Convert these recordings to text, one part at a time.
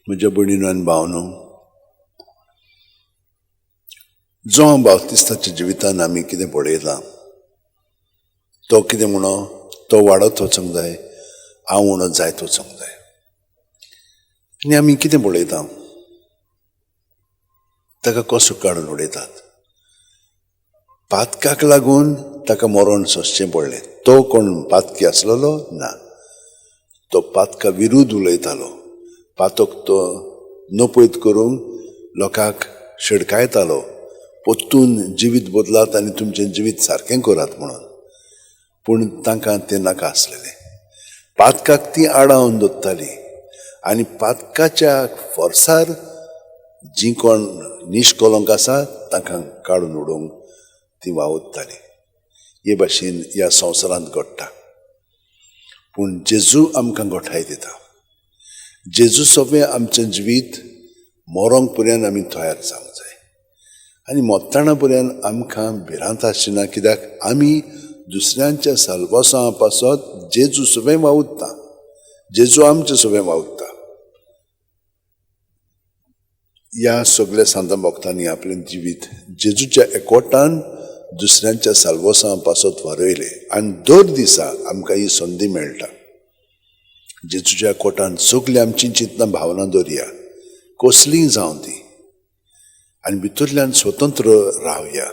म्हज्या भयणीनो आनी भावनो, जो बाप्तिस्ताच्या जिवितान आमी कितें पळयलां, तो कितें म्हणो, तो वाडत वचूंक जाय, हांव उणो जायत वचूंक जाय. आनी आमी कितें पळयता, ताका कसो काडून उडयतात. पातकाक लागून ताका मरण सोंसचें पडलें. तो कोण पातकी आसलेलो ना, तो पातका विरुद्ध उलयतालो. पातक तो नपयत करूंक लोकांक शिडकायतालो, परतून जिवीत बदलात आनी तुमचें जिवीत सारकें करात म्हणून. पूण तांकां तें नाका आसलेलें. पातकाक ती आडावन दवरताली आनी पातकाच्या फोर्सार जीं कोण निश्कलंक आसा तांकां काडून उडोवंक ती वावुरताली. हे भाशेन ह्या संवसारांत घडटा. पूण जेजू आमकां गोठाय दिता. जेजू सोंपें आमचें जिवीत मरोंक पर्यंत आमी तयार जावंक जाय. आनी मोत्ताणा पर्यंत आमकां भिरांत आसची ना, कित्याक आमी दुसऱ्यांच्या साल्वासां पासत जेजू सोंपें वावुरता, जेजू आमचें सोंपें वावुरता. ह्या सगळ्या सांतां भक्तांनी आपलें जिवीत जेजूच्या एकवटान दुसऱ्यांच्या साल्वसां पासत वारयलें. आनी दर दिसा आमकां ही संदी मेळटा. जेजूच्या एकवटान सगळीं आमची चिंतनां भावनां दवरया, कसलीय जावं ती, आनी भितरल्यान स्वतंत्र रावया.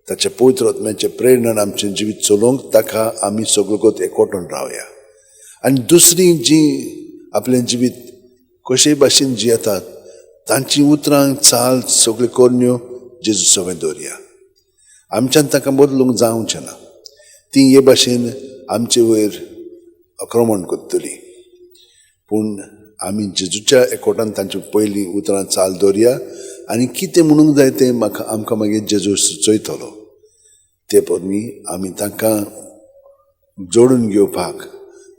ताच्या पवित्र आत्म्याचे प्रेरणान आमचें जिवीत चलोवंक ताका आमी सगळो एकवटून रावया. आनी दुसरी जी आपलें जिवीत कशेय भाशेन जियेतात तांची उतरां चाल सगळ्यो करण्यो जेजू सगळें दवरया. आमच्यान तांकां बदलूंक जावचें ना, ती हे भाशेन आमचे वयर आक्रमण करतली. पूण आमी जेजूच्या एकवटान तांची पयलीं उतरां चाल दवरया आनी कितें म्हणूंक जाय तें म्हाका आमकां मागीर जेजू सुचयतलो. ते पदवी आमी तांकां जोडून घेवपाक,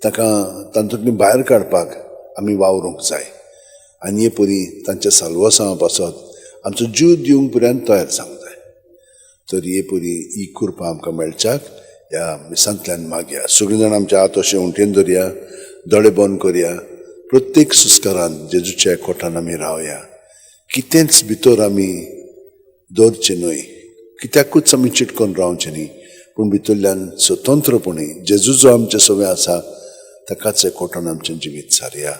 तांकां तातूंतली भायर काडपाक आमी वावरूंक जाय. आनी हे परी तांच्या साल्वासां पासत आमचो जीव दिवंक पर्यंत तयार जावंक जाय. तर हे परी ही कृपा आमकां मेळच्याक ह्या मिसांतल्यान मागया. सगळीं जाणां आमच्या हात अशें उंटेन धरया, दोळे बंद करया. प्रत्येक सुस्कारान जेजूच्या एकवटान आमी रावया. कितेंच भितर आमी दवरचें न्हय, कित्याकूच आमी चिटकोन रावचें न्ही, पूण भितरल्यान स्वतंत्रपणे जेजू जो आमचे सगळें आसा ताकाच एकवटान आमचें जिवीत सारया.